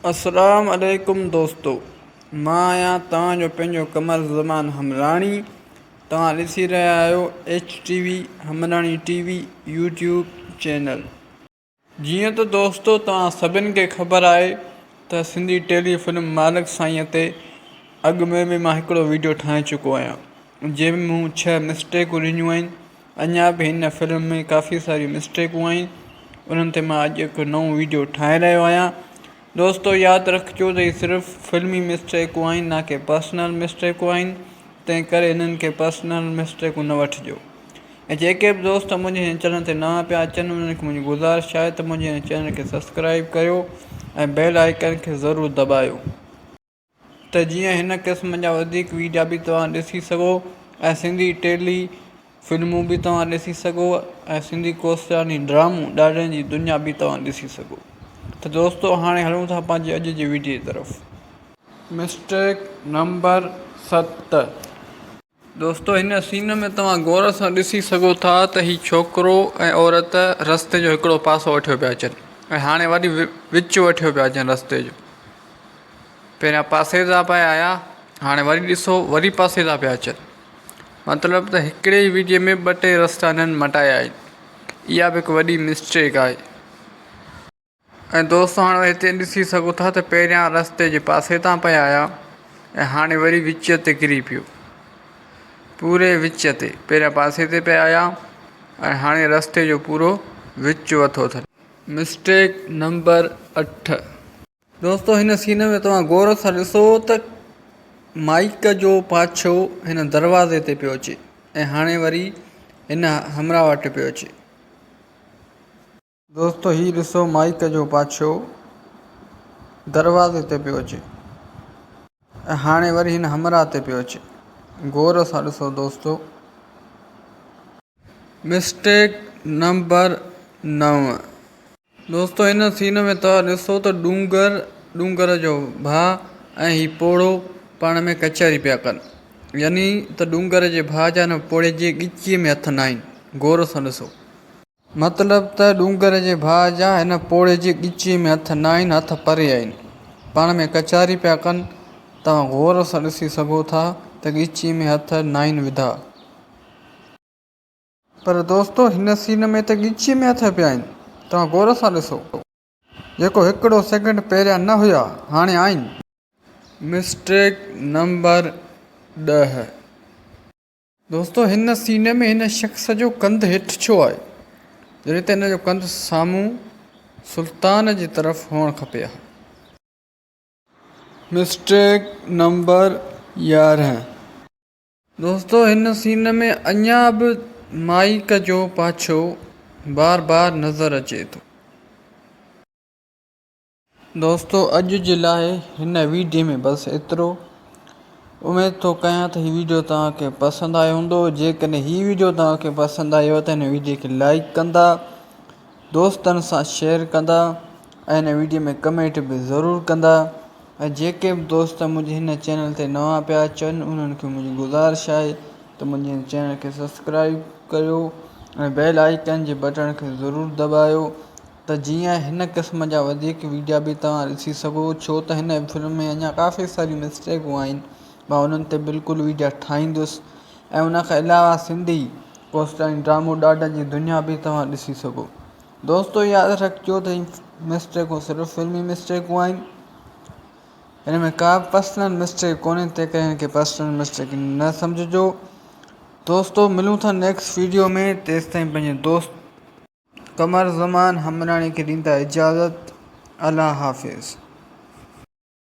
السلام عليڪم دوستو مان آهيان توهان جو پنهنجو قمر زمان همراڻي توهان ڏسي رهيا آهيو H T V Hamrani T V YouTube channel. جيئن ته دوستو توهان سڀن کي خبر آهي ته سنڌي ٽيلي فلم مالڪ سائين تي اڳ ۾ به مان هڪڙو ويڊيو ٺاهي چڪو آهيان جنهن ۾ مون ڇهه مسٽيڪون ڏنيون آهن اڃا به هن فلم ۾ ڪافي ساريون مسٽيڪون آهن انهن تي مان اڄ هڪ نئون ويڊيو ٺاهي رهيو آهيان دوستو ياد رکجو ته هي صرف فلمي مسٽيڪون آهن نه ڪي پرسنل مسٽيڪون آهن تنهن ڪري انهن کي پرسنل مسٽيڪون نه وٺجو ۽ جيڪي به دوست منهنجي هن چينل تي نوان پيا اچن انهن کي منهنجي گذارش آهي ته منهنجي هن چينل کي سبسڪرائب ڪريو ۽ بيل آئيڪن کي ضرور دٻايو. ته جيئن هن قسم جا وڌيڪ ويڊيا به توهان ڏسي سگهو ۽ سنڌي ٽيلي فلمون به توهان ڏسي سگهو ۽ سنڌي ڪوستاني ڊرامو ڏاڏن جي دنيا به توهان ڏسي سگهو ته دوستو هاڻي هلون ٿا پنهنجي اڄ جي ويڊيو جي طرف. مسٽيڪ نمبر ست. دوستو هن سين ۾ توهان غور سان ڏسي سگهو ٿا ته هي ڇوڪرو ۽ عورت رستي جو هڪڙو پاسو وٺيو پيا اچن ۽ هاڻي وري وچ وٺيو پيا اچن رستي جو پهريان پاسي تان پيا آيا هاڻي وري ڏسو وري پاسي تان پيا اچن مطلب ته هڪڙي ئي ويڊيو ۾ ٻه ٽي رستا هنن مٽايا آهن اها به هڪ وڏي مسٽيڪ آهي. ۽ دوستو هاڻي هتي ڏسي سگهو ٿا ته پهريان رستي جي پاسي تان پئي آيا ۽ هاڻي وري وچ تي ڪري پيو پوري وچ تي پهريان پاسي تي پئي آيا ۽ هاڻي رستي جو پورو وچ وٿو اٿن. مسٽيڪ نمبر اٺ. دوستو هن سين ۾ توهان غور سان ڏسو ته مائيڪ جو پاڇو هن دروازي تي پيو اچي ۽ هاڻي وري هن همراهه وٽ پيو اچي. دوستو هي ڏسو مائيڪ جو پاڇو دروازي تي پيو اچي ۽ هاڻي وري هن همراهه تي پيو اچي غور سان ڏسو دوستو. مسٽيڪ نمبر نو. دوستو هن سين ۾ توهان ڏسو ته ڏونگر، ڏونگر جو ڀاء ۽ هي پوڙهو پاڻ ۾ ڪچهري پيا ڪن يعني ته ڏونگر جي ڀاء جا هن پوڙهي جي ڳچيء ۾ هٿ ناهن غور سان ڏسو. مطلب ته ڏونگر جي ڀاء جا هن پوڙهي جي ڳچيء ۾ هٿ ناهن، هٿ پري آهن. پاڻ ۾ ڪچهري پيا ڪن. توهان غور سان ڏسي سگهو ٿا ته ڳچيء ۾ هٿ ناهن وڌا. پر دوستو هن سين ۾ ته ڳچيء ۾ هٿ پيا آهن. توهان غور سان ڏسو. جيڪو هڪڙو سيڪنڊ پهريان نه هيا، هاڻي آهن. مسٽيڪ نمبر ڏهه. دوستو هن سين ۾ هن شخص جو ڪنڌ هيٺ ڇو آهي؟ جڏهن ته هن جو ڪنڌ سامهون سلطان جي طرف هئڻ کپي ها. Mistake number 11. دوستو هن سين ۾ اڃا به مائيڪ جو پاڇو بار بار نظر اچي ٿو. دوستو اڄ جي لاء هن ويڊيو ۾ بس ايترو. اميد ٿو ڪيان ته هي ويڊيو توهان کي پسند آيو هوندو. جيڪڏهن هي ويڊيو توهان کي پسند آيو ته هن ويڊيو کي لائيڪ ڪندا، دوستن سان شيئر ڪندا ۽ هن ويڊيو ۾ ڪمينٽ به ضرور ڪندا ۽ جيڪي به دوست منهنجي هن چينل تي نوان پيا اچن انهن کي منهنجي گذارش آهي ته منهنجي هن چينل کي سبسڪرائب ڪريو ۽ بيل آئيڪن جي بٽڻ کي ضرور دٻايو. ته جيئن هن قسم جا وڌيڪ ويڊيا به توهان ڏسي سگهو ڇو ته هن فلم ۾ اڃا ڪافي ساريون مسٽيڪون آهن مان انهن تي بلڪل ويڊيا ٺاهيندس ۽ ان کان علاوه سنڌي ڪوسٽائن ڊرامو ڏاڍن جي دنيا به توهان ڏسي سگهو دوستو ياد رکجو ته هي مسٽيڪون صرف فلمي مسٽيڪون آهن هن ۾ ڪا به پرسنل مسٽيڪ ڪونهي تنهن ڪري هن کي پرسنل مسٽيڪ نه سمجهجو دوستو ملون ٿا نيڪسٽ ويڊيو ۾ تيستائين پنهنجي دوست قمر زمان همراڻي کي ڏيندا اجازت الله حافظ.